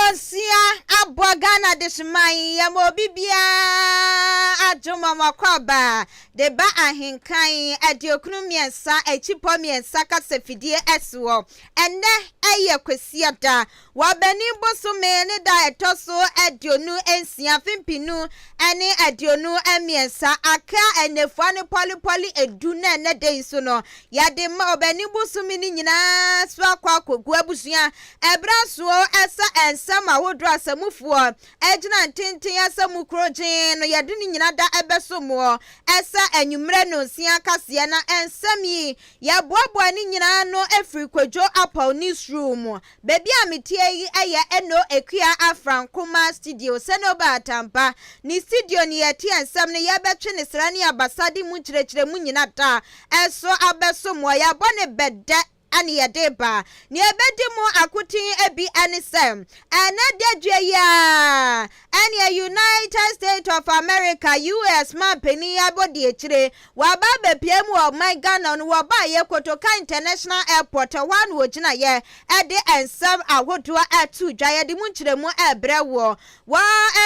Nonsia abɔ Ghana dehyeman yɛma obi biara adwo ma mo akwaaba de ba ahenkan 93 akyipɔ mmiɛnsa kasafidie soɔ. Ɛnnɛ ɛyɛ Kwasiada Wɔbɛnim bosome ne da a ɛtɔ so 26 afe 2023 aka nnafua no pɔlepɔle edu na ɛnɛ da yi so no yɛde ma ɔbɛnim bosome no nyinaa so akɔ akɔgu abusua ɛberɛ asoɔ ɛsɛ nsɛm ahodoɔ asamufoɔ ɛgyina ntenten asamu korogyen no yɛde ne nyina da ɛbɛso moɔ ɛsɛ anwummerɛ nonsia kaseɛ na nsɛm yi yɛboaboa ne nyinaa no afiri Kwadwo Apaw newsroom. Baabi a metie yi yɛ Eno Akua Afrankoma studio, Senoba Atampa ne studio ne yɛte nsɛm no yɛbɛtwe ne sra ne abasa de mu nkyerɛkyerɛmu nyina da ɛso abɛso moɔ yɛabɔ ne bɛdɛ ɛne yɛde ba. Nea ɛbɛdi mu akoten bi ne sɛ ɛnɛ dadua yi ara ɛneɛ United States of America, US, manpanin abɔdiakyire Wɔaba abɛpue mu wɔ ɔman Ghana no wɔbaeɛ Kotoka International Airport ɛhɔ ara na wɔgyinaeɛ de nsɛm ahodoɔ too dwa yɛde mu nkyerɛmu rebrɛ woɔ. Wɔ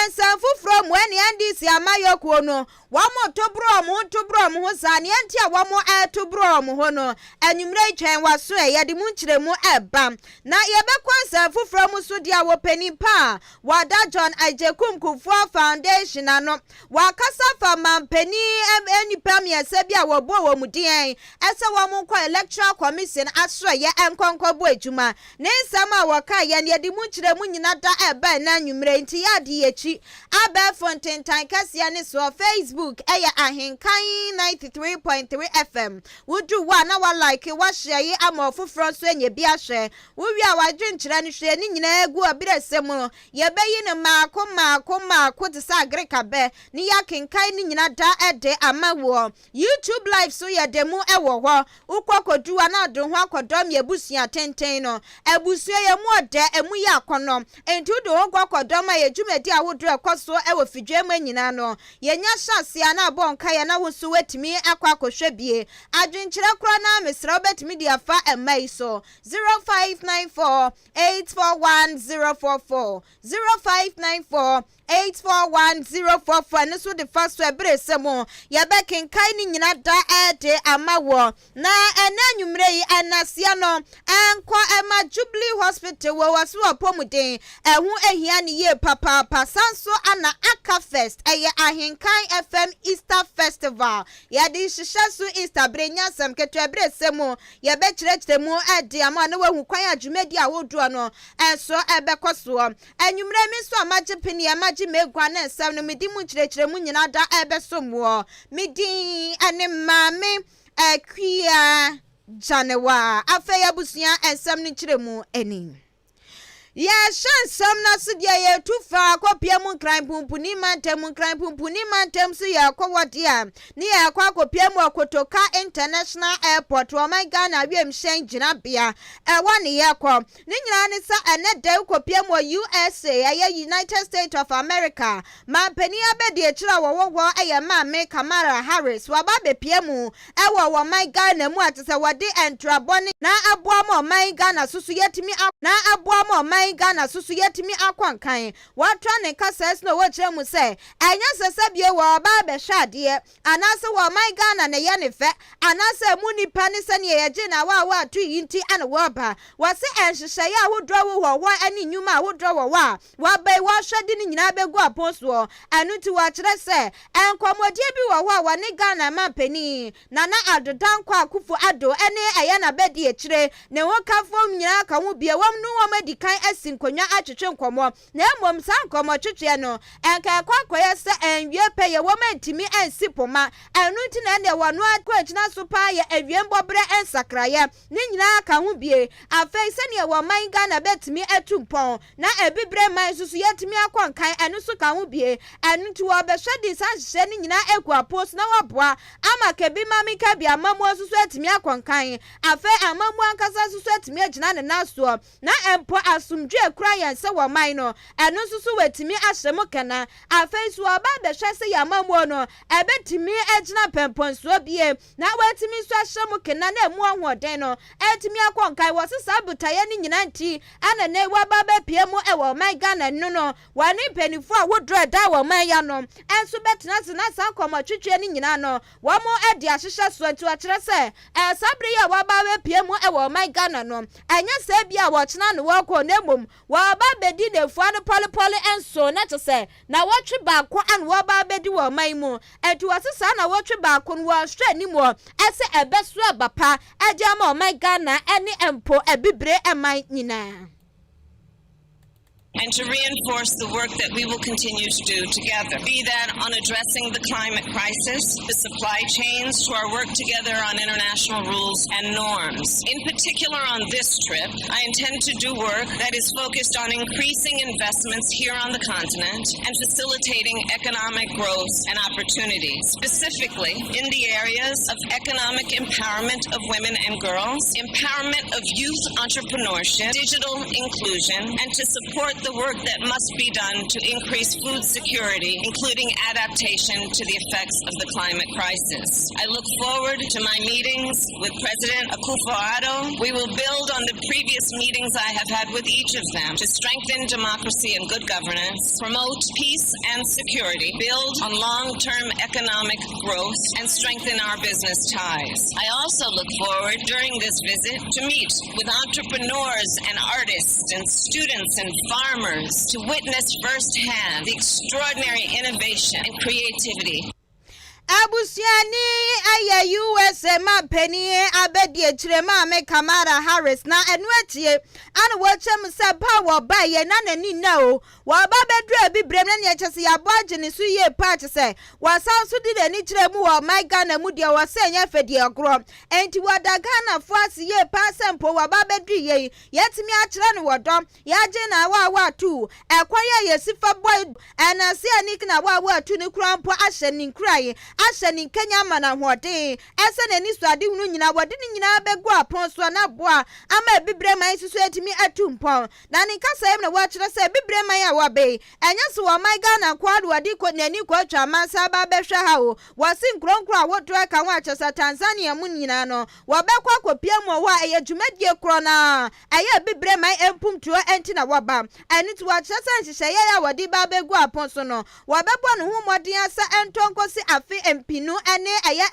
nsɛm foforɔ mu ɛne NDC amayɔkuo no wɔn to borɔ wɔn ho to borɔ wɔn ho saa neɛ nti a wɔn reto borɔ wɔn ho no anwummerɛ yi twɛn w'aso ɛ yɛde mu nkyerɛmu reba na yɛbɛkɔ nsɛm foforɔ mu so deɛ wɔ panin pa a wɔada John Agyekum Kufuor Foundation ano Wɔakasa afa manpanin nnipa mmiɛnsa bi a wɔbɔɔ wɔn din sɛ wɔnkɔ Electoral Commission asoɛeɛ nkɔ nkɔbɔ adwuma. Ne nsɛm a wɔkaeɛ no, yɛde mu nkyerɛmu nyina da reba ɛnnɛ anwummerɛ yi, nti yɛ ade yɛakyi. Abɛɛfo ntentan kɛseɛ no soɔ, Facebook yɛ Ahenkan 93.3 FM. Woduru hɔ a na wa like, wa share yi ama ɔfoforɔ nso anya bi ahwɛ. Wowie a w'adwenkyerɛ no hwie ne nyinaa gu abirɛsɛ mu. Yɛbɛyi no mmaako mmaako mmaako te sɛ agreka bɛ ne yɛakenkan ne nyina da de ama woɔ. YouTube live so yɛ da mu wɔ hɔ. Wokɔ kɔdu a na wode wo ho akɔdɔm yɛn abusua tenten no. Abusua yi ɛmu ɔdɛ, ɛmu yɛ akɔnnɔ. Enti wode wo ho kɔ kɔdɔm a yɛn dwumadi ahodoɔ a ɛkɔ so wɔ fidua mu nyinaa no, yɛnya hyɛ aseɛ a na abɔ nkaeɛ na wo nso woatumi akɔ akɔhwɛ bie. Adwenkyerɛ korɔ no ara mesrɛ wobɛtumi de afa mma yi so, 0594 841044, 0594 841044 ɛno nso de fa so ɛbere sɛ mu yɛbɛkenkan ne nyina da ɛde ama wɔ na ɛnɛ anwummerɛ yi ɛnaseɛ no ɛnkɔ ɛma Jubilee Hospital wɔ wɔ so apɔmuden ɛho ahia ne yie papaapa san so ana Aka Fest ɛyɛ Ahenkan FM Easter Festival yɛde hyehyɛ so Easter bere nyasɛm ketewa ɛbere sɛ mu Yɛbɛkyerɛkyerɛ mu de ama na woahu kwan a dwumadi ahodoɔ no nso bɛkɔ soɔ. Anwummerɛ me nso a magye peneɛ, magye m'agua ne nsɛm no, mede mu nkyerɛkyerɛmu nyinaa da rebɛsom woɔ. Me din ne Maame Akua Gyanewa. Afei abusua nsɛm no nkyerɛmu ni. Yɛhyɛ nsɛm no ase deɛ yɛtu fa akɔpia mu Nkran Pumpuni mantam mu. Nkran Pumpuni mantam so yɛkɔ hɔ deɛ a, ne yɛkɔ akɔpia mu wɔ Kotoka International Airport, ɔman Ghana wiemhyɛn gyinabea. Ɛhɔ ne yɛkɔ. Ne nyinaa ne sɛ ɛnɛ da yi wokɔpia mu wɔ USA, ɛyɛ United States of America, manpanin abadiakyire a wɔwɔ hɔ yɛ Maame Kamala Harris. Waba abɛpia mu wɔ ɔman Ghana mu a te sɛ wɔde ntrabɔ ne Na aboa ma ɔman Ghana so so yɛatumi a Na aboa ma ɔman Ghana so so yɛatumi akɔ nkan. Wɔatra ne nkasaɛ so na wɔkyerɛ mu sɛ, ɛnyɛ sɛ sɛ bio wɔreba abɛhwɛ adeɛ, anaasɛ wɔ ɔman Ghana na ɛyɛ ne fɛ, anaasɛ ɛmu nnipa ne sɛdeɛ yɛgye no awaawa to yi nti na wɔreba. Wɔse nhyehyɛeɛ ahodoɔ wowɔ hɔ ne nnwuma ahodoɔ wɔ hɔ a wɔaba yi wɔrehwɛ de ne nyinaa bɛgu apon soɔ. Ɛno nti wɔkyerɛ sɛ nkɔmmɔdie bi wɔ hɔ a wɔne Ghana manpanin Nana Addo Dankwa Akufo Addo ne ɛyɛ n'abadiakyire, ne hokafoɔ nyinaa ka ho bi. Ɛwom no wɔn adi kan asi nkonnwa atwetwe nkɔmmɔ, na mmom saa nkɔmmɔtwetweɛ no, ɛnka ɛkɔ akɔyɛ sɛ ɛnwie pɛyɛ, wɔn antumi ansi poma. Ɛno nti na ɛnneɛ wɔn ara kɔgyina so paa yɛ awiembɔ berɛ nsakraeɛ. Ne nyinaa ka ho bie. Afei sɛdeɛ wɔn man Ghana bɛtumi atu mpɔn, na Abibire man nso so yɛatumi akɔ nkan, ɛno nso ka ho bie. Ɛno nti wɔrebɛhwɛ de saa nhyehyɛɛ no nyinaa agu apon so na wɔaboa ama Kebi Mame Kabi amammuo nso so atumi akɔ nkan. Afei amammuo ankasa nso so atumi agyina ne nan soɔ na mpo asomdwoeɛ. asomdwoe kura yɛn sɛ wɔ man no, ɛno nso so wɔatumi ahyɛ mu kena. Afei nso wɔaba abɛhwɛ sɛ yɛn amammuo no, ɛbɛtumi agyina mpɛnpɛnsoɔ bie na wɔatumi nso ahyɛ mu kena na ɛmu ahoɔden no atumi akɔ nkan. Wɔse saa botaeɛ no nyinaa nti ɛna nnɛ wɔaba abɛpue mu wɔ ɔman Ghana no no, wɔne mpanimfoɔ a wodoɔ ɛda wɔ ɔman yi ano nso bɛtena ase na saa nkɔmmɔtwetweɛ no nyinaa no wɔn de ahyehyɛ soɔ. Nti wɔkyerɛ sɛ ɛɛ saa bere yi a wɔaba abɛpue mu wɔ ɔman Ghana no, ɛnyɛ sɛ ebia wɔkyena na wɔrekɔ na mmom wɔreba abɛdi nnafua no pɔlepɔle nson, na kyerɛ sɛ nnawɔtwe baako na wɔreba abɛdi wɔ ɔman yi mu. Enti wɔse saa nnawɔtwe baako no wɔrehwɛ anim sɛ ɛbɛso aba pa de ama ɔman Ghana ne mpo Abibire man nyinaa. And to reinforce the work that we will continue to do together, be that on addressing the climate crisis, the supply chains, to our work together on international rules and norms. In particular, on this trip, I intend to do work that is focused on increasing investments here on the continent and facilitating economic growth and opportunity, specifically in the areas of economic empowerment of women and girls, empowerment of youth entrepreneurship, digital inclusion, and to support the work that must be done to increase food security, including adaptation to the effects of the climate crisis. I look forward to my meetings with President Akufo-Addo. We will build on the previous meetings I have had with each of them to strengthen democracy and good governance, promote peace and security, build on long-term economic growth, and strengthen our business ties. I also look forward during this visit to meet with entrepreneurs and artists and students and farmers to witness firsthand the extraordinary innovation and creativity. Abusuani ayɛ USA mampanin abɛdi akyire Maame Kamala Harris na ɛno akyie ana wɔkyerɛ mu sɛ ba a wɔbaeɛ na n'ani nna o. Wɔba bɛduru Abibirem na neɛ kyɛ sɛ yɛabɔ agye ne so yie paa, kyɛ sɛ wɔsan so de n'ani kyerɛ mu wɔ ɔman Ghana mu deɛ, wɔsɛ ɛnyɛ fɛ deɛ agorɔ. Enti wɔda Ghanafoɔ ase yie paa sɛ mpo wɔba bɛduru yie, yɛtumi akyerɛ no wɔ dɔm yɛagye na awaawa atu ɛkwan a yɛsi fa bɔ ɛnase a nik na awaawa atu ne kura mpo ahyɛ ne nkurae, ahyɛ ne nkenya ama no ahoɔden ɛsɛ n'ani so adehunu nyinaa wɔde ne nyinaa bɛgu apɔn so na aboa ama Abibire man nso so atumi atu mpɔn. Na ne nkasa mu na wɔakyerɛ sɛ Abibire man a wɔbɛyi ɛnyɛ so wɔn man Ghana nko ara wɔde kɔ n'ani kɔ atwa amansa aba abɛhwɛ ha o. Wɔsi nkuronkuro a wodoɔ ɛka ho akyɛ sɛ Tanzania mu nyinaa no wɔbɛkɔ akɔpia mu wɔ hɔ a ɛyɛ dwumadie korɔ na ɛyɛ Abibire man mpumtuo ɛnti na wɔba. Ɛno nti wɔakyerɛ sɛ nhyehyɛeɛ a wɔde ba abɛgu apɔn so no, wɔbɛbɔ ne ho mmɔden asa ɛntɔ nkɔsi afe 2050,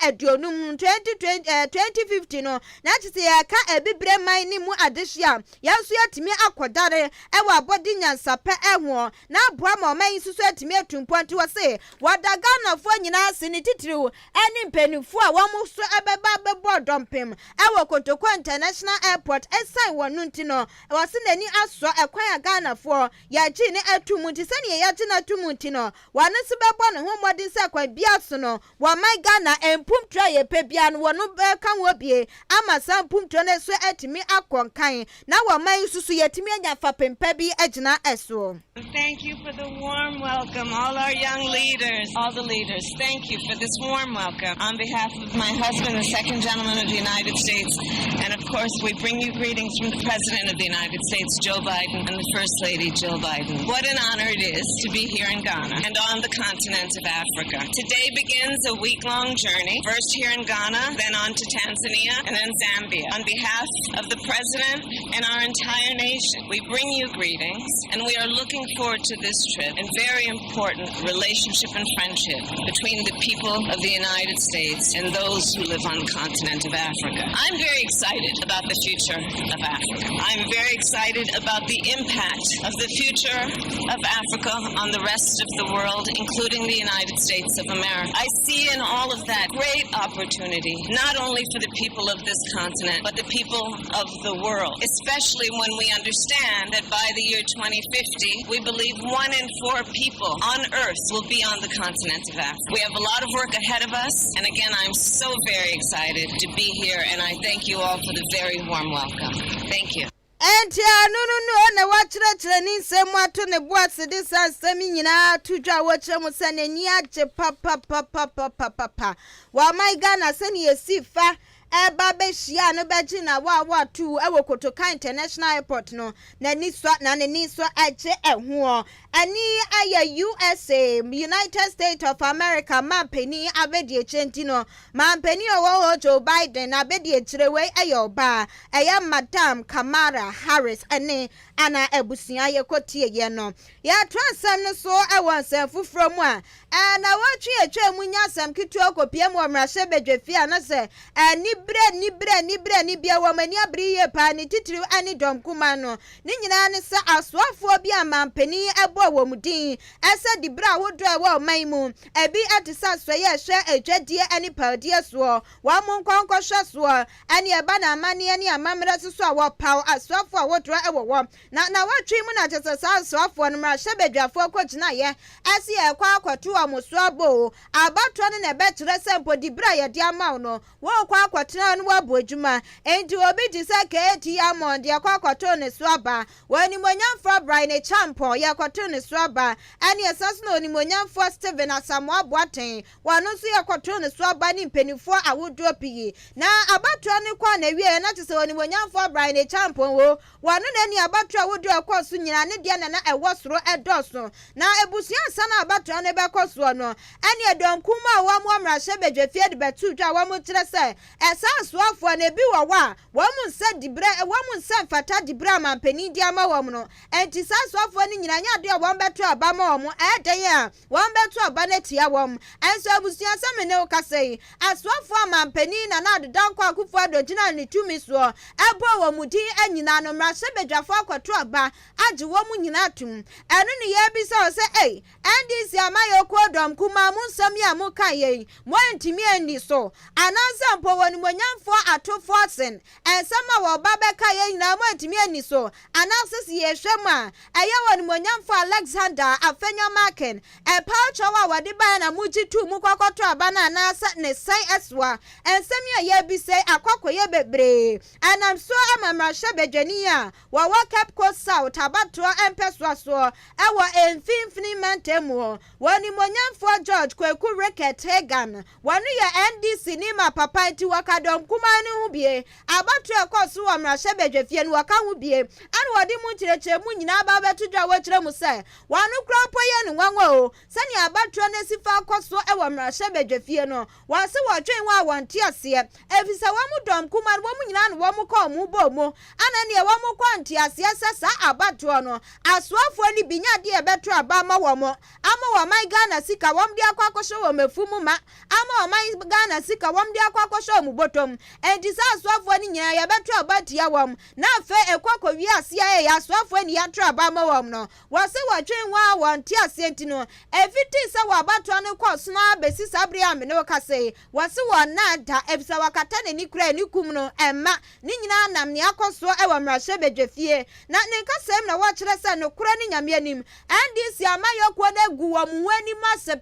2020 2050 no, na kyerɛ sɛ yɛka Abibire man ne mu adehyia, yɛn nso yɛatumi akɔdare ɛwɔ abɔde nyansapɛ ɛho na aboa ma ɔman yi nso so atumi atu mpɔn. Nti wɔ se wɔda Ghanafoɔ nyinaa ase, ne titiriw ɛne mpanimfoɔ a wɔn nso ɛbɛba abɛbɔ dɔmpem ɛwɔ Kotoko International Airport. Ɛsan wɔn no nti no, wɔse n'ani asɔ ɛkwan a Ghanafoɔ yɛgye ne ato mu. Nti sɛnea yɛgye no ato mu nti no, wɔn nso bɛbɔ ne ho mmɔden sɛ kwan bia so no wɔman Ghana mpumtuo a yɛpɛ bia no, wɔn bɛka ho bie ama saa mpumtuo no so atumi akɔ nkan na wɔman yi nso so yɛtumi anya fapempa bi agyina ɛsoɔ. Thank you for the warm welcome, all our young leaders, all the leaders. Thank you for this warm welcome. On behalf of my husband, the second gentleman of the United States, and of course, we bring you greetings from the President of the United States, Joe Biden, and the First Lady, Jill Biden. What an honor it is to be here in Ghana and on the continent of Africa. Today begins a week long journey, first here in Ghana, then on to Tanzania, and then Zambia. On behalf of the President and our entire nation, we bring you greetings, and we are looking forward to this trip and very important relationship and friendship between the people of the United States and those who live on the continent of Africa. I'm very excited about the future of Africa. I'm very excited about the impact of the future of Africa on the rest of the world, including the United States of America. I see in all of that great opportunity, not only for the people of this continent, but the people of the world, especially when we understand that by the year 2050, we believe one in four people on Earth will be on the continent of Africa. We have a lot of work ahead of us, and again, I'm so very excited to be here, and I thank you all for the very warm welcome. Thank you. Ɛnti ano no na wakyerɛkyerɛ ne nsɛm ato ne bo ase de saa nsɛm nyinaa to dwa a wɔkyerɛ mu sɛ n'ani agye papapapapapapa wɔaman Ghana sɛne yɛsi fa. ɛreba abɛhyia no bɛgye na waawaato wɔ Kotoka International Airport no, n'ani sɔ na n'ani nso gye ɛhoɔ. Ɛne ɛyɛ USA, United States of America, mampanin abɛdiakyire nti no, mampanin a ɔwɔ hɔ Joe Biden abɛdiakyire wei ɛyɛ ɔbaa, ɛyɛ Madam Kamala Harris ɛne ana abusua yɛkɔtie no. Yɛatoa nsɛm no so ɛwɔ nsɛm foforɔ mu a, ɛna wɔtwe atwa mu nya asɛm ketewa kɔpie mu wɔ mmarahyɛ badwafie a na sɛ anibere anibere anibere anibia wɔn ani abere yie paa, ne titiriw ne dɔm kuma no. Ne nyinaa ne sɛ asoafoɔ bi a mampanin ɛbɔ wɔn din ɛsɛ dibere ahodoɔ a ɛwɔ ɔman mu, ebi ɛte sɛ asɔyɛ ɛhwɛ adwadie ne pawdeɛ soɔ, wɔn mo nkɔnkɔhwɛ soɔ, ɛne ɛba na amanneɛ ne amammerɛ soso a wɔpaw asoafoɔ ahodoɔ ɛwɔ hɔ na wɔtwe mu, na kyerɛ sɛ saa asoafoɔ no mmarahyɛ badwafoɔ kɔgyinaeɛ ɛsi ɛkɔ akɔto wɔn so abo o. Abatoɔ no na ɛbɛkyerɛ sɛ mpo dibere a yɛde ama wo no, wɔrekɔ akɔtena no wɔabɔ adwuma. Enti obi te sɛ K.T. Hammond, yɛkɔ akɔto ne so aba. Wɔ animonyamfoɔ Bryan Acheampong, yɛkɔto ne so aba. Ɛne ɛsa so na onimonyamfoɔ Stephen Asamoah Boateng, wɔno nso yɛkɔto ne so aba, ne mpanimfoɔ ahodoɔ pii. Na abatoɔ no kɔ na wie na kyerɛ sɛ onimonyamfoɔ Bryan Acheampong wo wɔno na ni abatoɔ ahodoɔ ɛkɔ so nyinaa ne deɛ nana ɛwɔ soro ɛdɔɔso. Na ebusua nsa na abatoɔ no bɛkɔ soɔ no, ɛne ɛdɔm a wɔn wɔ mmarahyɛ badwafie de bɛto dwa a wɔn kyerɛ sɛ ɛsa asoafoɔ no ebi wɔ hɔ a wɔn nsa dibrɛ, wɔn nsa mfata dibrɛ a mampanin di ama wɔn no. Nti saa asoafoɔ no nyinaa nyɛ adeɛ a wɔn bɛto aba ma wɔn. Ɛɛdɛn a wɔn bɛto aba no atia wɔn. Ɛnso abusua, sɛ me ne wo kasa yi, asoafoɔ a mampanin Nana Addo Dankwa Akufo Addo gyina ne tumi soɔ ɛbɔ wɔn din nyinaa no, mmarahyɛ badwafoɔ akɔto aba agye wɔn nyinaa tom. Ɛno ne yɛbisa wɔ sɛ, ei, NDC amayɛkuo dɔm kumaa, mu nsɛm yi a moka yɛn mo antumi anni so, anaasɛ mpo wɔ nimonyamfoɔ Ato Forson nsɛm a wɔba bɛka yɛn nyinaa mo antumi anni so, anaasɛ sɛ yɛhwɛ mu a ɛyɛ wɔ nimonyamfoɔ Alexander Afenyo Markin ɛpaw kyɛw a wɔde baeɛ na mogye tuu mu kɔkɔto aba no, anaasɛ ne sɛn ɛsoa. Nsɛm yi a yɛbisa akɔkɔyɛ bebree ɛnam so ama mmarahyɛ badwani a wɔwɔ Cape Coast South abatoɔ mpɛsoasoɔ ɛwɔ mfimfini mantam mu hɔ, wɔn nimonyamfoɔ George Kwaku Ricketts Hagan, wɔn yɛ NDC ne ma papa, nti wɔka dɔm kumaa no ho bie. Abatoɔ ɛkɔ so wɔ mmarahyɛ badwafie no, wɔka ho bie, ɛna wɔde mu nkyerɛkyerɛ mu nyinaa ba bɛto dwa. Wɔkyerɛ mu sɛ wɔn kora mpo yɛ no nwanwa o, sɛnea abatoɔ no asi fa kɔ so wɔ mmarahyɛ badwafie no. Wɔn se wɔtwe ho a wɔnte aseɛ, ɛfiri sɛ wɔn dɔm kumaa no, wɔn nyinaa no wɔn kɔ wɔn bɔ mu ana neɛ wɔn kɔ nte aseɛ sɛ saa abatoɔ no asoafoɔ no bi nya adeɛ ɛbɛto aba ama wɔn, ama wɔn man Ghana sika wɔn de akɔ akɔhyɛ wɔn afu mu ma, ama wɔn Ghana sika wɔn de akɔ akɔhyɛ wɔn bɔtɔm. Enti saa asoafoɔ no nyinaa yɛbɛto aba tia wɔn, na afei ɛkɔ akɔwie aseɛ ɛyɛ asoafoɔ ni yɛato aba ama wɔn no. Wɔse wɔtwe ho a wɔnte aseɛ, nti no ɛfiti sɛ wɔ abatoɔ no kɔɔ so no abɛsi saa bere a me ne wo kasa yi, wɔse wɔn na da, efisɛ wɔakata n'ani kura ani kum no ɛmma ne nyinaa nam nea akɔ soɔ ɛwɔ mmarahyɛ badwafie. Na ne nkasɛm na wɔkyerɛ sɛ nokorɛ ne Nyame anim, NDC amayɔkuo no agu wɔn ho anim ase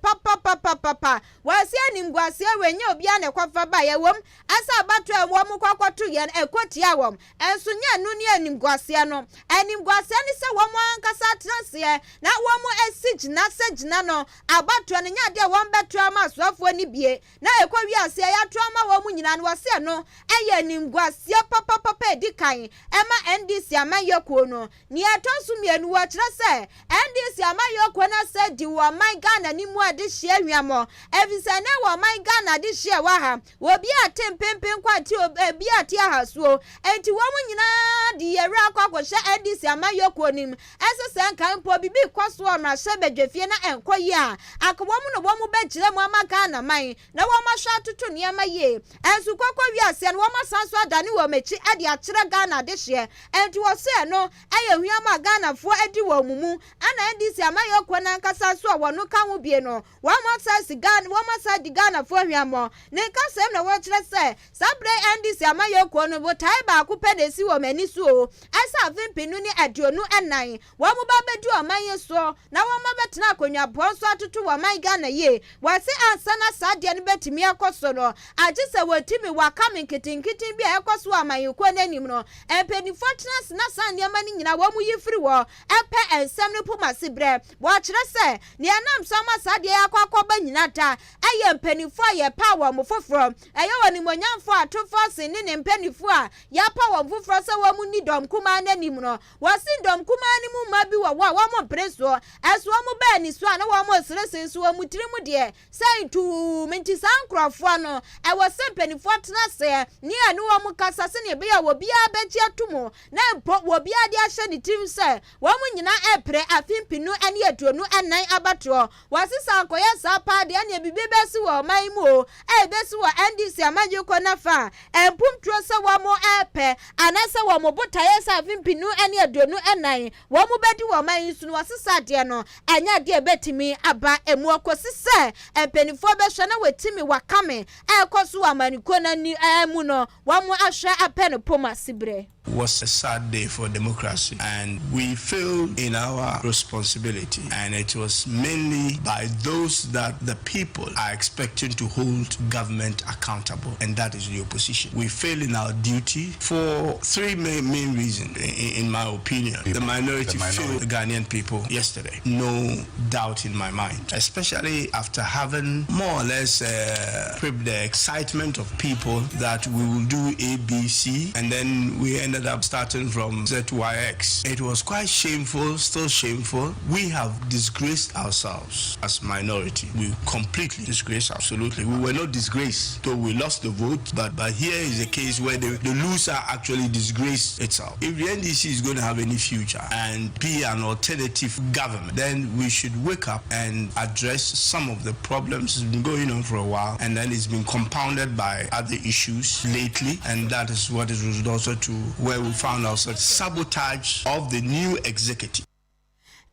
papapapapapa. Wɔasi animguaseɛ wɔ ɛnyɛ obiara na ɛkɔfa ba yɛwɔ mu ɛsɛ abatoɔ a wɔn kɔ akɔto yɛn ɛkɔ tia wɔn, ɛnso nyɛ no ne animguaseɛ no. Animguaseɛ ne sɛ wɔn ankasa atena aseɛ na wɔn asi gyina sɛ gyina no abatoɔ no nyɛ adeɛ a wɔn bɛto ama asoafoɔ no bie, na ɛkɔ wiase a yɛato ama wɔn nyinaa no. Wɔsɛ no ɛyɛ animguaseɛ papapapa edi kan ɛma NDC amanyɔkuo no. Nea ɛtɔ so mmienu, wɔkyerɛ sɛ NDC amanyɔkuo no asɛ di wɔ ɔman Ghana ne mu ade hyia hwiamɔ, efisɛ ne wɔ ɔman Ghana de hyia wɔ ha obi a te mpempen kɔ ate obi a te ahasuo, enti wɔn nyinaa de yɛwerɛ akɔ akɔhyɛ NDC amanyɔkuo no mu. Ɛsɛ sɛ nka mpo bibi kɔ so wɔ mmarahyɛ badwafie na ɛnkɔ yie a, aka wɔn na wɔn bɛgyina mu ama Ghana man na wɔn ahwɛ atoto nneɛma yie. Ɛnso kɔkɔ wiaseɛ no, wɔn asan so adane wɔn akyi de akyerɛ Ghana adehyeɛ. Ɛnti wɔsɛ no ɛyɛ hwiam a Ghanafoɔ adi wɔn mu. Ɛna NDC amanyɔkuo no ankasa nso a wɔn ka ho bie no, wɔn asan si Ghana, wɔn asan di Ghanafoɔ hwiamɔ. Ne nkasɛm na wɔkyerɛ sɛ saa bere NDC amanyɔkuo no botae baako pɛ na esi wɔn ani so o, ɛsɛ afe 2024 wɔn ba bɛdi ɔman. ɔman yi soɔ na wɔn abɛtena akonnwa boɔ nso atoto wɔ ɔman Ghana yie. Wɔse ansa na saa adeɛ no bɛtumi akɔ so no, agye sɛ wɔtumi wakame nketenkete bi a ɛkɔ so wɔ amanyɔkuo no anim no. Mpanimfoɔ tena ase na saa nneɛma no nyinaa wɔn yi firi hɔ, ɛpɛ nsɛm no poma se berɛ. Wɔkyerɛ sɛ nea ɛnam so ama saa adeɛ yi akɔ akɔba nyinaa da ɛyɛ mpanimfoɔ a yɛpa wɔn foforɔ, ɛyɛ wɔn nimonyamfoɔ Ato Forson ne ne mpanimfoɔ a yɛapa wɔn foforɔ sɛ wɔn ni dɔm kumaa no anim no. Wɔse dɔm kumaa no mu mma bi wɔ hɔ a wɔn mpere soɔ, ɛso wɔn baa ani so a na wɔn seresere, nso wɔn tiri mu deɛ sɛ ntuum. Nti saa nkurɔfoɔ no, ɛwɔ sɛ mpanimfoɔ tena aseɛ ne ɛne wɔn kasa sɛdeɛ ɛbɛyɛ a obiara bɛgye ato mu, na mpo obiara de ahyɛ ne tirim sɛ wɔn nyinaa repere afe 2024 abatoɔ. Wɔse sɛ ankɔyɛ saa paa deɛ, ɛneɛ biribi bɛsi wɔ ɔman yi mu o, a ɛbɛsi wɔ NDC amanyɔkuo no afa a mpuntuo sɛ wɔn repɛ anaasɛ wɔn botaeɛ sɛ afe 2024 wɔn bɛdi wɔ ɔman yi so no. Wɔse saa adeɛ no ɛnyɛ adeɛ a ɛbɛtumi aba emu kɔsi sɛ mpanimfoɔ bɛhwɛ na wɔatumi wakame a ɛkɔ so wɔ amanyɔkuo no ani mu no, wɔn ahwɛ apɛ no pom aseberɛ. Was a sad day for democracy, and we failed in our responsibility, and it was mainly by those that the people are expecting to hold government accountable, and that is the opposition. We failed in our duty for three main, main reasons, in my opinion. The minority, the minority failed the Ghanaian people yesterday. No doubt in my mind, especially after having more or less the excitement of people that we will do A, B, C, and then we ended up starting from Z, Y, X. It was quite shameful, still shameful. We have disgraced ourselves as minority. We completely disgraced, absolutely. We were not disgraced, though we lost the vote, but here is a case where the loser actually disgraced itself. If the NDC is going to have any future and be an alternative government, then we should wake up and address some of the problems that's been going on for a while, and then it's been compounded by other issues lately, and that is what is resulted to where we found ourselves: sabotage of the new executive.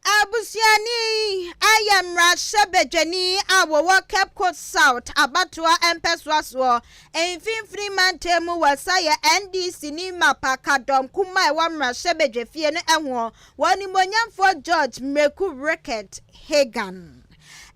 Abusuani ayɛ mmarahyɛbadwani a wɔwɔ Cape Coast South abatoa mpɛsoa soɔ mfimfini mantam mu, wɔ sa yɛ NDC ne mapaka dɔm kuma a ɛwɔ mmarahyɛbadwafie no ho, wɔ nimonyamfoɔ George Mireku Rickett Hagan.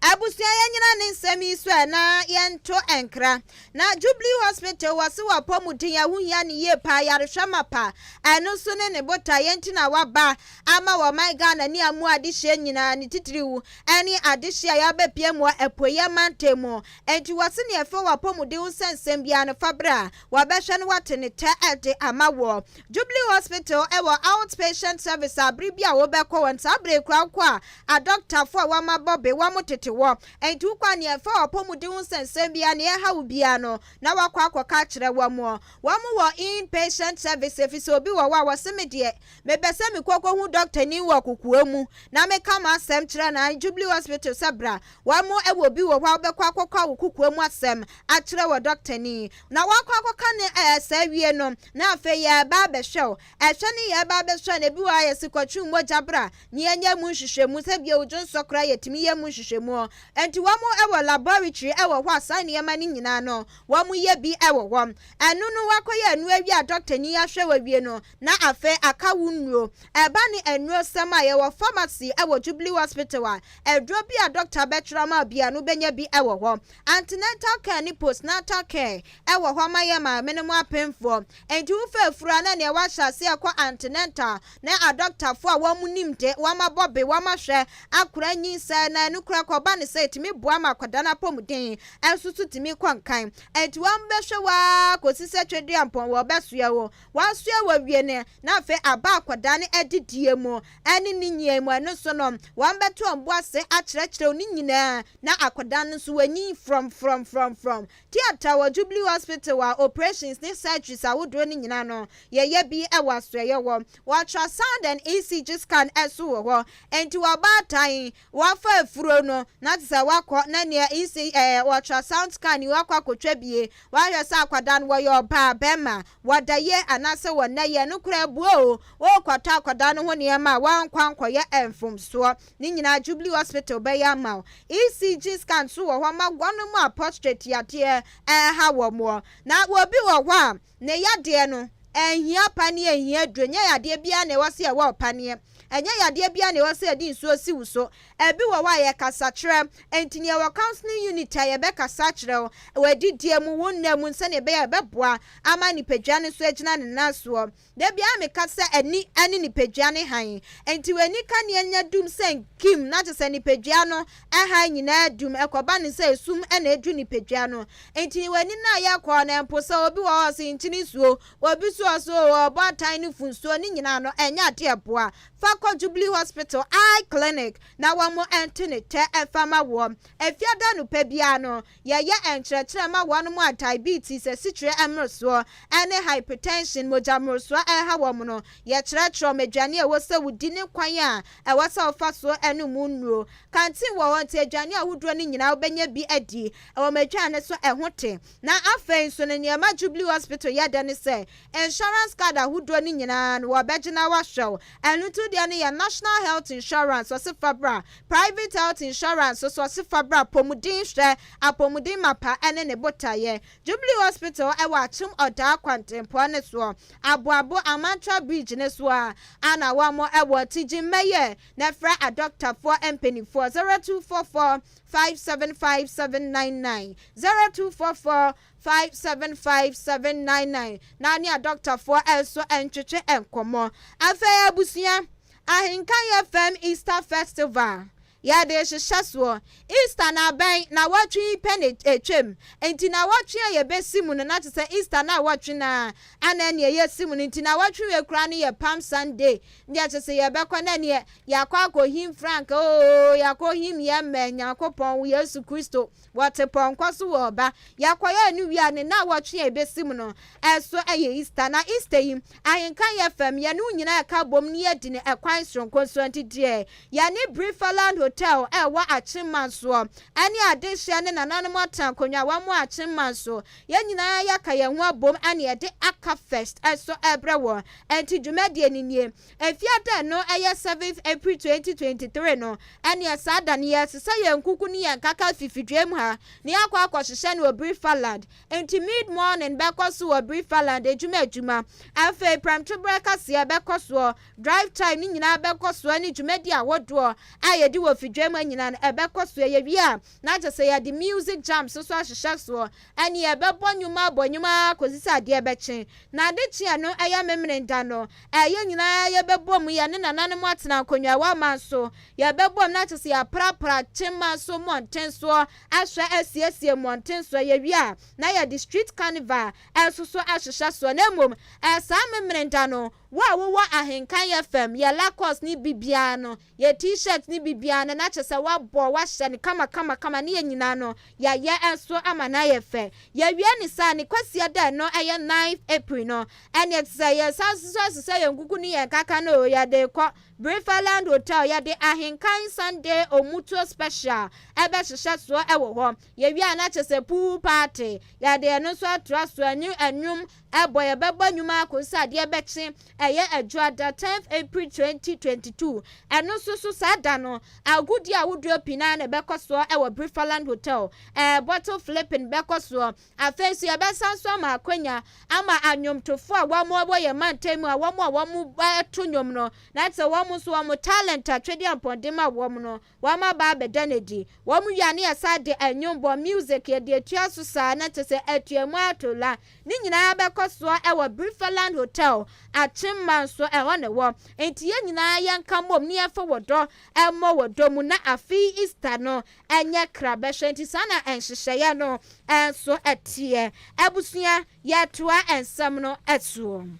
Abusua, yɛn nyina ne nsɛm yi so a na yɛnto nkra na Jubilee Hospital wɔ se wɔ apɔmuden ahohia ne yie paa, yarehwɛ mapa, ɛno nso ne ne bota yɛn ti na waba ama wɔ ɔman Ghana ne amu adehyeɛ nyinaa, ne titiriw ɛne adehyeɛ a yɛabɛpie mu wɔ apueɛ mantam mu. Enti wɔ se ne ɛfɛ wɔ apɔmuden ho nsɛnsɛm biara no, fa berɛ a wɔbɛhwɛ no wate ne tɛ ɛde ama wɔ Jubilee Hospital. Ɛwɔ outpatient service abere bi a wɔbɛkɔ wɔn saa bere kura kɔ a adɔktafo a wɔn abɔ be wɔn tete wɔ. Enti wokɔ a, nea ɛfa wɔ apɔmuden ho nsɛnsɛm biara nea ɛha wo biara no na wakɔ akɔka akyerɛ wɔn. Wɔn wɔ inpatient service, efi sɛ obi wɔ hɔ a wɔse me deɛ mepɛ sɛ mekɔ kɔhu dɔkta ni wɔ kokoa mu na meka ma asɛm kyerɛ na Jubilee Hospital sɛ bra. Wɔn wɔ bi wɔ hɔ a wobɛkɔ akɔkɔ wo kokoa mu asɛm akyerɛ wɔ dɔkta ni na wakɔ akɔka ne ɛɛ saa wie no, na afei yɛba abɛhwɛ wo. Ɛhwɛ ne yɛba abɛhwɛ no, ebi wɔ hɔ a yɛsi kɔtwe mogya bra ne yɛnyɛ mu nhwehwɛmu, sɛ bia odwo nsɔ koraa yɛtumi yɛ mu nhwehwɛmu. Nti wɔn wɔ laboratory wɔ hɔ a saa nneɛma no nyinaa no wɔn yɛ bi wɔ hɔ. Ɛno no wakɔyɛ ɛno awie a dɔkta ni ahwɛ wɔ wie no, na afei aka wo nnuro. Ɛba ne nnuro sɛm a, yɛwɔ pharmacy wɔ Jubilee Hospital a aduro bi a dɔkta bɛtwerɛ ama bia no bɛnya bi wɔ hɔ. Antenatal care ne postnatal care ɛwɔ hɔ ama yɛ maame no mu apemfoɔ. Nti wofa afura na nea wahyɛ ase ɛkɔ antenatal na adɔktafoɔ a wɔn nim de wɔn abɔ be wɔn ahwɛ akora nyinsɛn, na ɛno kora kɔba ne sɛ ɛtumi boa ma akwadaa no apɔmuden ɛnso so tumi kɔ nkan. Nti wɔn bɛhwɛ waa kɔsi sɛ twɛdeɛ mpɔn wɔ bɛsoɛ wo wɔasoɛ wɔ wie ne na afei aba akwadaa no adidie mu ɛne ne nyia mu. Ɛno so no wɔn bɛto wɔn bo ase akyerɛkyerɛw ne nyinaa na akwadaa no nso wɔnyi from from from from theatre wɔ Jubilee Hospital a operations ne surgeries ahodoɔ no nyinaa no yɛyɛ bi wɔ asoɛyɛ wɔ. Ultrasound and ECG scan ɛso wɔ hɔ. Nti wɔbaatan wɔafa afuro no na te sɛ wakɔ na nea EC ultrasound scan yi wakɔ akɔtwa bie, wahwɛ sɛ akwadaa no wɔyɛ ɔbaa, bɛrima, wɔda yie anaasɛ wɔnna yie no koraa buo o, wɔrekɔtɔ akwadaa no ho nneɛma a wɔankɔ ankɔyɛ mfomsoɔ ne nyinaa, Jubilee Hospital bɛyɛ ama wo. ECG scan so wɔ hɔ ma wɔn mu a prostate yadeɛ ɛha wɔn. Na obi wɔ hɔ a ne yadeɛ no Ɛnhia paneɛ, ɛnhia aduro. Ɛnyɛ yadeɛ biara na ɛwɔ sɛ yɛwɔ wo paneɛ. Ɛnyɛ yadeɛ biara na ɛwɔ sɛ yɛde nsuo si wo so. Ɛbi wɔ hɔ a yɛkasa kyerɛ. Enti nea yɛwɔ counseling unit a yɛbɛkasa akyerɛ wo wɔ adidie mu, wo nna mu sɛdeɛ ɛbɛyɛ a ɛbɛboa ama nipadua no nso agyina ne nan soɔ. Da biara meka sɛ ani ne nipadua no hann. Enti w'ani kanea nya dum sɛ nkim na kyerɛ sɛ nipadua no hann nyinaa dum. Ɛkɔba no sɛ esum na aduru nipadua no. Enti w'ani no a yɛkɔ no mpo sɛ obi wɔ hɔ a ɔse nkyene nsuo, obi nso wɔ hɔ sɛ oo ɔbɔ atan no fu nsuo, ne nyinaa no ɛnyɛ adeɛ a ɛboa. Fa kɔ Jubilee Hospital Eye Clinic na wɔn nte ne tɛ mfa ma woɔ. Efiada anɔpa biara no, yɛyɛ nkyerɛkyerɛ ma wɔn a diabetes, asikyire mmorosoɔ, ne hypertension, mogya mmorosoɔ, reha wɔn no. Yɛkyerɛkyerɛ wɔn aduane a ɛwɔ sɛ wodi ne kwan a ɛwɔ sɛ wofa so nom wo nnuro. Canteen wɔ hɔ nti aduane ahodoɔ no nyinaa wobɛnya bi adi. Ɛwɔ m'aduane so ɛho te. Na afei nso no nea ɛma Jubilee Hospital yɛ dɛ ne sɛ insurance card ahodoɔ no nyinaa no wɔbɛgye na wɔahwɛ wo. Ɛno nti wodeɛ no yɛ National Health Insurance ɔse fa bra, Private Health Insurance nso ɔse fa bra, apɔmuden hwɛ, apɔmuden mapa ɛne ne botaeɛ. Jubilee Hospital ɛwɔ Akyem Ɔdaa kwantempɔn no soɔ, Aboabo Amantra Bridge no so a ana wɔn ɛwɔ Tigye Mmɛyɛ na frɛ adɔktafoɔ mpaninfoɔ 0244 575 799, 0244 575 799 na ne adɔktafoɔ nso ntwetwe nkɔmmɔ. Afei abusua, Ahenkan FM Easter Festival yɛde rehyehyɛ soɔ. Easter no abɛn, nawɔtwe yi pɛ na ɛtwam, nti nawɔtwe a yɛbɛsi mu no na kyerɛ sɛ Easter nawɔtwe no ara ana ɛneɛ yɛsi mu no, nti nawɔtwe wei koraa no yɛ Palm Sunday, deɛ kyerɛ sɛ yɛbɛkɔ na ɛneɛ Yɛakɔ akɔhim frankaa oo, yɛakɔhim yɛn mma Nyankopɔn, wo Yesu Kristo, wɔte pɔnkɔ so wɔ ɔba. Yɛkɔyɛɛ no wie a, ne nnawɔtwe a ɛbɛsi mu no, ɛso yɛ Easter. Na Easter yi, ahenka yɛ fam, yɛne wo nyinaa ɛka bom na yɛdi no ɛkwan soronko so. Ɛnti deɛ, yɛne Brifaland Hotel a ɛwɔ Akyemman soɔ, ɛne adehyeɛ ne nananom atena akonnwa a wɔn Akyemman so, yɛn nyinaa yɛaka yɛn ho abom ɛne yɛde Aka Fest ɛso ɛrebrɛ wɔn. Ɛnti dwumadie no nie. Efiada no ɛyɛ seventh April 2023 no, ɛneɛ saa da no yɛresesa yɛn nkuku ne yɛn nkaka afi fidua mu ha na yɛakɔ akɔhyehyɛ no wɔ Brifaland. Nti mid morning bɛkɔ so wɔ Brifaland adwuma adwuma. Afei prɛmtoberɛ kaseɛ bɛkɔ soɔ, drive time no nyinaa bɛkɔ soɔ ne dwumadi ahodoɔ a yɛdi wɔ fidua mu ha nyinaa no ɛbɛkɔ soɔ. Yɛwie a na kyerɛ sɛ yɛde music jams nso ahyehyɛ soɔ. Ɛneɛ yɛbɛbɔ nnwom abɔ nnwom ara kɔsi sɛ adeɛ bɛkye. Na ade kye a ɛno ɛyɛ Memeneda no, Yɛn nyinaa yɛbɛbom, yɛne nananom atena nkonnwa man so. Yɛbɛbom na kyerɛ sɛ yɛaprapra kyema so mmɔnten soɔ, ahwɛ asiesie mmɔnten soɔ. Yɛwie a, na yɛde street carnival nso so ahyehyɛ soɔ. Na mmom, saa Memeneda no, wo a wowɔ Ahenkan FM, yɛ Lacoste ne biribiara no, Yɛ T-shirt ne biribiara no na kyerɛ sɛ woabɔ woahyɛ no kama kama kama ne yɛn nyinaa no yɛayɛ nso ama no ayɛ fɛ. Yɛwie ne saa ne Kwasia da no ɛyɛ ninth April no ɛneɛ te sɛ yɛsan nso asesa yɛn nkuku ne yɛn kaka no oo yɛde rekɔ Brifaland Hotel yɛde Ahenkan Sunday Omutuo Special ɛbɛhyehyɛ soɔ ɛwɔ hɔ. Yɛwie a na kyerɛ sɛ pool party yɛde ɛno nso atoa so ɛne ɛnwom ɛbɔ yɛbɛbɔ nnwom ara kɔsi sɛ adeɛ bɛkye ɛyɛ Adwuada 10th April 2022 ɛno nso so saa da no agodie ahodoɔ pii no ara na ɛbɛkɔ soɔ ɛwɔ Brifaland Hotel ɛɛ bottle flipping bɛkɔ soɔ afei nso yɛbɛsan nso ama akwanya ama anwomtofoɔ a wɔn wɔ yɛn mantam mu a wɔn a wɔn to nnwom no na sɛ wɔn nso wɔn talent atwedeɛ mpɔnden ma wɔn no Wɔn aba abɛda no adi. Wɔn wie a na yɛsan de nnwom bɔ, music, yɛde atua so saa na kyerɛ sɛ atua mu ato la. Ne nyinaa bɛkɔ soɔ wɔ Brifaland Hotel, Akyemma nso ɛhɔ na ɛwɔ. Nti yɛn nyinaa yɛnka mmom na yɛmfa wɔdɔ mmɔ wɔdɔ mu na afe yi Easter no nyɛ krabɛhwɛ. Nti saa na nhyehyɛeɛ no nso teɛ. Abusua, yɛtoa nsɛm no soɔ.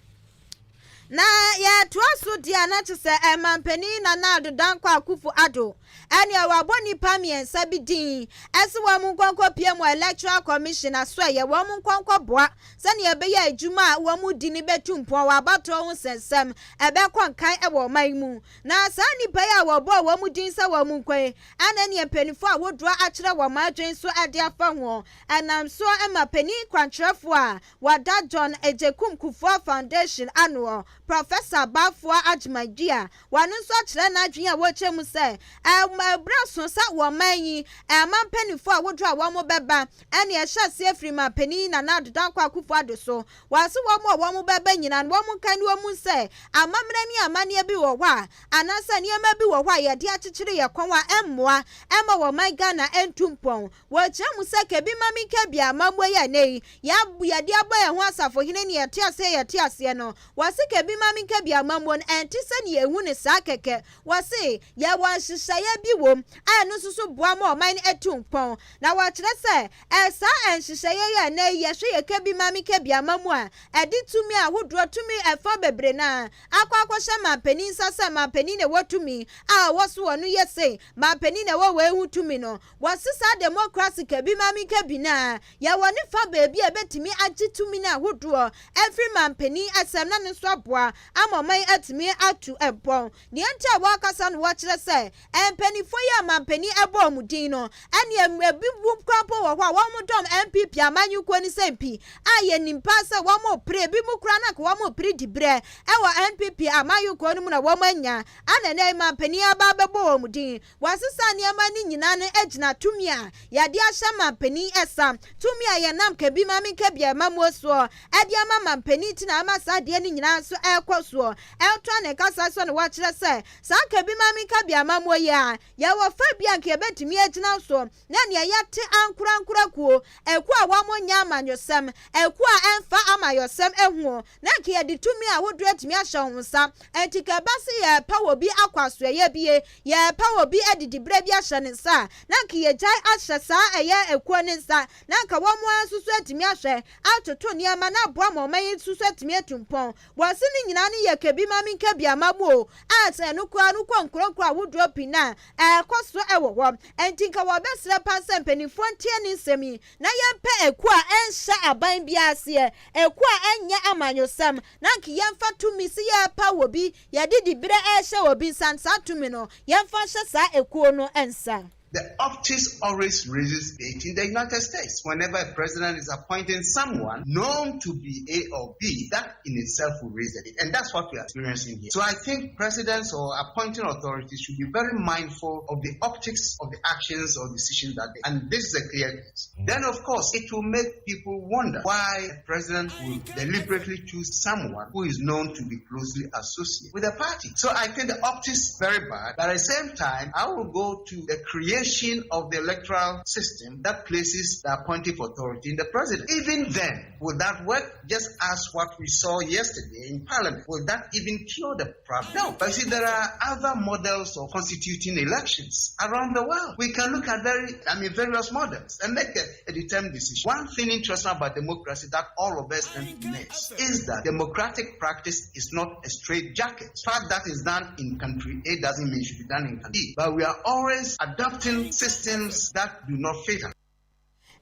Na yɛtoa so deɛ a na kyerɛ sɛ Ɛmanpanin Nana Addo Dankwa Akufo Addo ɛneɛ wabɔ nnipa mmiɛnsa bi din ɛse wɔn nkɔ nkɔ pie mu Electoral Commission asoɛyɛ wɔn nkɔ nkɔ boa sɛdeɛ ɛbɛyɛ a adwuma a wɔn di no bɛtu mpɔn wɔ abatoɔ ho nsɛnsɛm ɛbɛkɔ nkan ɛwɔ ɔman yi mu. Na saa nnipa yi a wɔbɔɔ wɔn din sɛ wɔn nkɔ yi ɛna ɛneɛ mpaninfoɔ ahodoɔ akyerɛ wɔn adwene nso ɛde afa ho ɛnam soɔ ɛma panin kwankyerɛfoɔ a Wɔada John Agyekum Kufuor Foundation ano, Professor Baffour Agyeman-Duah, wɔno nso akyerɛ n'adwene a wɔkyerɛ mu sɛ ɛberɛ so sɛ wɔn yi ɛma mpanimfoɔ ahodoɔ a wɔn bɛba ɛne ɛhyɛ aseɛ firi ma panin Nana Addo Dankwa Akufo-Addo so. Wɔase wɔn a wɔn bɛba nyinaa no, wɔn nka ne wɔn mu sɛ amammerɛ ne amanneɛ bi wɔ hɔ a, anaasɛ nneɛma bi wɔ hɔ a yɛde akyekyere yɛ kɔn a ɛmmoa ɛma wɔn man Ghana ntu mpɔn. Wɔkyerɛ mu sɛ kebi ma mi nka bi amammuo yɛ ne yi yɛde abɔ yɛn ho asafohene ne yɛte aseɛ yɛte aseɛ no. Wɔse kebi ma mi nka bi amammuo no ɛnte sɛ ne yɛhu ne saa kɛkɛ. Wɔse yɛwɔ nhyehyɛeɛ bi wom a ɛno nso so boa ma ɔman no atu mpɔn, na wɔkyerɛ sɛ ɛsaa nhyehyɛeɛ yɛ ɛnɛ yi yɛhwɛ yɛ kebi ma mi nka bi amammuo a ɛde tumi ahodoɔ, tumi ɛfa bebree na akɔ akɔhyɛ mampanin nsa sɛ mampanin na ɛwɔ tumi a ɔwɔ so wɔ no yɛ se mampanin na ɛwɔ wɔ ehu tumi no. Wɔse saa democracy kebi ma mi nka bi na yɛwɔ ne fa beebi a ebetumi agye tumi no ahodoɔ ɛfiri mampanin asɛm na ne nso aboa ama ɔman atumi atu mpɔn. Deɛ nti a wɔakasa no, wɔkyerɛ sɛ mpanimfoɔ yi a mampanin ɛbɔ wɔn din no, ɛne ebi mu kora mpo wɔ hɔ a wɔn dɔm NPP amanyɔkuo no sɛ mpi a yɛnim paa sɛ wɔn pere ebi mu kora na wɔn pere di berɛ ɛwɔ NPP amanyɔkuo no mu na wɔn anya ana nɛ mampanin aba abɛbɔ wɔn din. Wɔasesa nneɛma no nyinaa no gyina tumi a yɛde ahyɛ mampanin ɛsa, tumi a yɛnam kabi ma menka bi amamuo soɔ ɛde ama mampanin ti na ama saa adeɛ no nyinaa nso ɛrekɔ soɔ. Ɛtoa ne kasa so no, wɔkyerɛ sɛ saa kabi ma menka bi amamuo yi a yɛwɔ fa bi a nka yɛbɛtumi agyina so na nea yɛte ankorankora kuo, ɛkuo a wɔn nyɛ amanyɔsɛm, ɛkuo a ɛmfa amanyɔsɛm ɛho, na nka yɛde tumi ahodoɔ atumi ahyɛ wɔn nsa. Nti ka ɛba sɛ yɛrepa wɔ bi akɔ asoɛyɛ bie, yɛrepa wɔ bi adidi berɛ bi ahyɛ ne nsa a, na nka yɛgyae ahyɛ saa ɛyɛ ekuo ne nsa, na nka wɔn ara nso so atumi ahwɛ atoto nneɛma na aboa ma ɔman yi nso so atumi atu mpɔn. Wɔse ne nyinaa no yɛ kebi ma menka bi ama mu o, a sɛ ɛno koraa no kɔ nkuronkuro ahodoɔ pii na ɛrekɔ so ɛwɔ hɔ. Nti nka wɔbɛsrɛ pa sɛ mpanimfoɔ ntie ne nsɛm yi na yɛmpɛ ekuo a ɛnhyɛ aban bi aseɛ, ekuo a ɛnyɛ amanyɔsɛm, na nka yɛmfa tumi si yɛrepa wɔ bi, yɛde diberɛ ɛrehyɛ wɔ bi nsa, saa tumi no yɛmfa nhyɛ saa ekuo no nsa. The optics always raises it in the United States. Whenever a president is appointing someone known to be A or B, that in itself will raise it. And that's what we are experiencing here. So I think presidents or appointing authorities should be very mindful of the optics of the actions or decisions that they. And this is a clear case. Then, of course, it will make people wonder why a president will deliberately choose someone who is known to be closely associated with a party. So I think the optics is very bad. But at the same time, I will go to the creation of the electoral system that places the appointive authority in the president. Even then, will that work? Just as what we saw yesterday in Parliament. Will that even cure the problem? No. But you see, there are other models of constituting elections around the world. We can look at very, I mean, various models and make a determined decision. One thing interesting about democracy that all of us tend to miss is that democratic practice is not a straight jacket. Fact that is done in country A doesn't mean it should be done in country B. But we are always adopting systems that do not fit us.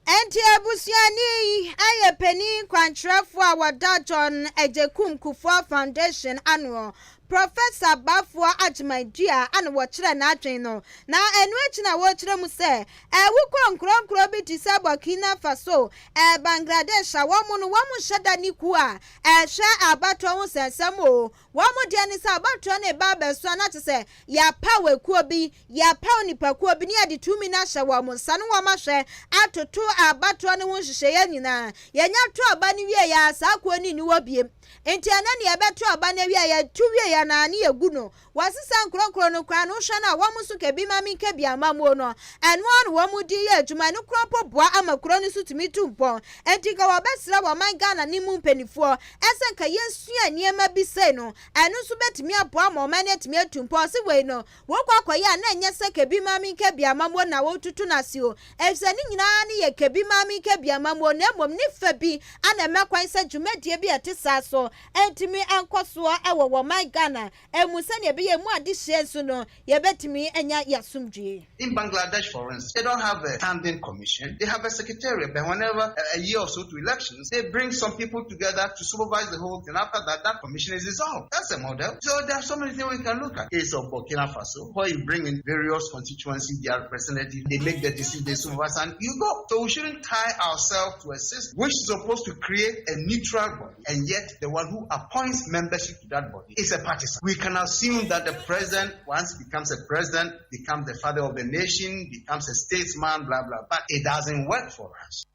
Ɛnti abusuani yi ayɛ panin kwankyerɛfoɔ a wɔda John Agyekum Kufuor Foundation ano, Professor Baffour Agyeman-Duah, ana wɔkyerɛ n'adwene no. Na ɛno akyi na wɔkyerɛ mu sɛ ɛwokɔ nkuronkuro bi te sɛ Burkina Faso, Bangladesh a wɔn no wɔn nhyɛ da ne kuo a ɛhwɛ abatoɔ ho nsɛnsɛm o. Wɔn deɛ ne sɛ abatoɔ no ba abɛso a, na kyerɛ sɛ yɛapaw ekuo bi, yɛapaw nipakuo bi ne yɛde tumi no ahyɛ wɔn nsa ne wɔn ahwɛ atoto abatoɔ no ho nhyehyɛeɛ nyinaa. Yɛnya to aba no wie yɛ a, saa kuo no nni hɔ biem. Nti ɛnɛ ne yɛbɛto aba no awie a, yɛto wie yɛ naa ne yɛgu no. Wɔsesa nkuronkuro no koraa no, wohwɛ no a, wɔn nso kebi ma menka bi amamuo no, ɛno ara na wɔn di yɛ adwuma. Ɛno koraa mpo boa ama kuro no so tumi tu mpɔn. Nti nka wɔbɛsrɛ wɔn Ghana ne mu mpanimfoɔ ɛsɛ nka yɛnsua nneɛma bi sei no, ɛno nso bɛtumi aboa ma ɔman no atumi atu mpɔn. Ɔse wei no wokɔ akɔyɛ a, na ɛnyɛ sɛ kebi ma menka bi amamuo na wɔtutu no ase o, ɛfisɛ ne nyinaa ne yɛ kebi ma menka bi amamuo, na mmom ne fa bi ana ɛmɛ kwan sɛ dwumadie bi a ɛte saa so ɛntumi nkɔ soɔ ɛwɔ wɔn Ghana. Ghana emu sɛnea ɛbɛyɛ emu adehyeɛ nso no yɛbɛtumi anya yɛasomdwie. In Bangladesh, for instance, they don't have a standing commission. They have a secretariat. But whenever a year or so to elections, they bring some people together to supervise the whole thing. After that, that commission is dissolved. That's a model. So there are so many things we can look at. Case of Burkina Faso, where you bring in various constituencies, their representatives, they make the decision, they supervise, and you go. So we shouldn't tie ourselves to a system which is supposed to create a neutral body, and yet the one who appoints membership to that body is a partisan. We can assume that the president, once becomes a president, becomes the father of the nation, becomes a statesman, blah, blah, but it doesn't work for us.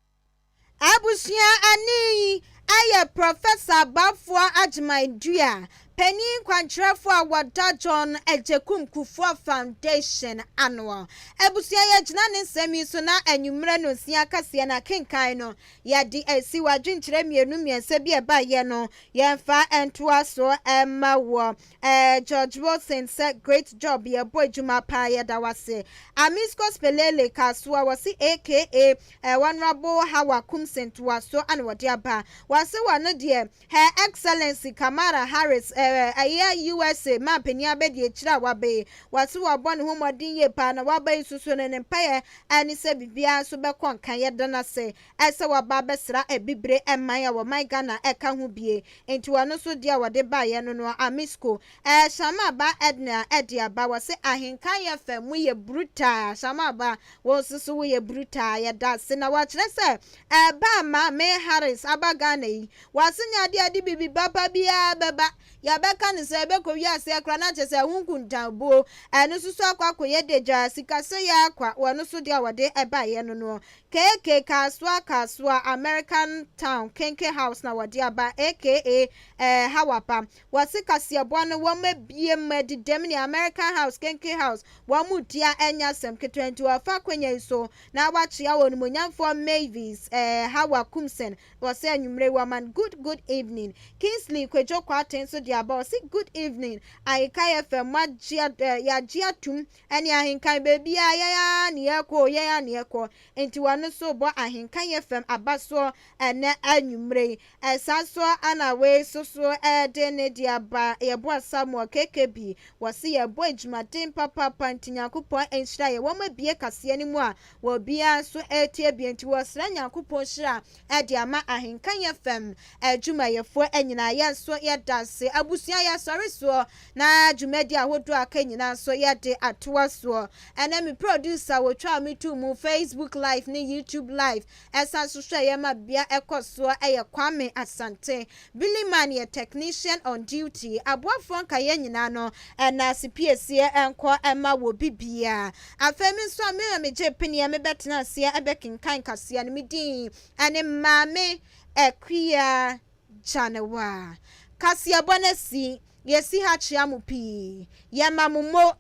Abusua ani ayɛ Professor Baffour Agyeman-Duah, panyin kwankyerɛfoɔ a wɔda John Agyekum Kufuor Foundation ano. Abusua, yɛgyina ne nsɛm yi so na anwummerɛ no nsia kaseɛ na kenkan no yɛde asi wadwenkyerɛ mmienu mmiɛnsa bi ɛbaeɛ no yɛmfa ntoa so ɛma wɔ George Wilson sɛ great job, yɛbɔ adwuma paa, yɛda wase. Amisco Spelele Kasoa wɔsi aka Honourable Hawa Koomson toa so ana wɔde aba wɔse wɔ no deɛ Her Excellency Kamala Harris, ɛyɛ USA mampanin abɛdi akyire a waba yi, wɔse wɔabɔ ne ho mmɔden yie paa na waba yi nso so no ne mpaeɛ ɛne sɛ biribiara nso bɛkɔ nka. Yɛda no ase ɛsɛ waba abɛsra abibire ɛman a wɔman Ghana ɛka ho bie nti wɔn nso deɛ a wɔde baeɛ no Amisco Shamaba Edna ɛde aba wɔse Ahenka yɛ fɛ mu yɛ brutal. Shamaba, wɔn nso so woyɛ brutal, yɛda ase. Na wɔakyerɛ sɛ ɛba maame Harris aba Ghana yi, wɔase nya adeɛ ade bibi papa biara bɛba yɛbɛka ne sɛ ɛbɛkɔ wiase akora na kyerɛ sɛ ɛho nkuntanbuo ɛno nso so akɔ akɔyɛ degya sikasɛ yɛ akwa. Wɔn nso deɛ a wɔde ɛbaeɛ no keke Kasoa Kasoa American Town Kenke House na wɔde aba aka Hawapa wɔse kaseɛboa no wɔn abie mu adidam ne American House Kenke House wɔn mu tia ɛnya asɛm ketewa nti wɔfa akonnwa yi so na wakyea wɔn nimonyamfoɔ Mavis Hawa Koomson. Wɔsɛ anwummerɛ wɔman good evening. Kingsley Kwadwo Kwate nso de aba, ɔse good evening Ahenka FM, agye yɛagye atum ɛne Ahenkan beebi a yɛn a ne yɛkɔ, yɛn a ne yɛkɔ nti wɔn nso bɔ Ahenka FM aba soɔ ɛnɛ anwummerɛ yi. Ɛsa so ana wei soso ɛde ne de aba yɛbɔ Samuel KKB, wɔsi yɛbɔ adwumaden papaapa nti Nyankopɔn nhyira yɛ. Wɔn abie kaseɛ no mu a wɔbiara nso ɛretie bie nti wɔsrɛ Nyankopɔn hyira ɛde ama Ahenka FM adwumayɛfoɔ nyinaa. Yɛn nso yɛda ase. Abusua, yɛsɔre soɔ na dwumadi ahodoɔ aka nyinaa nso yɛde atoa soɔ. Ɛnɛ me producer wɔtwa me tu mu Facebook Live ne YouTube Live ɛsan so hwɛ yɛn ma bia ɛkɔ soɔ ɛyɛ Kwame Asante. Billy Man yɛ technician on duty. Aboafoɔ nka yɛn nyinaa no ɛna asipiesie ɛnkɔ ɛma wɔ bibia. Afei mi nso a mi na megye pineɛ mebɛtena aseɛ ɛbɛkenkan kaseɛ no, mi din ɛne Maame Akua Gyanewa. Kaseɛbɔ no si yɛsi ha kyea mo pii, yɛma mo mo.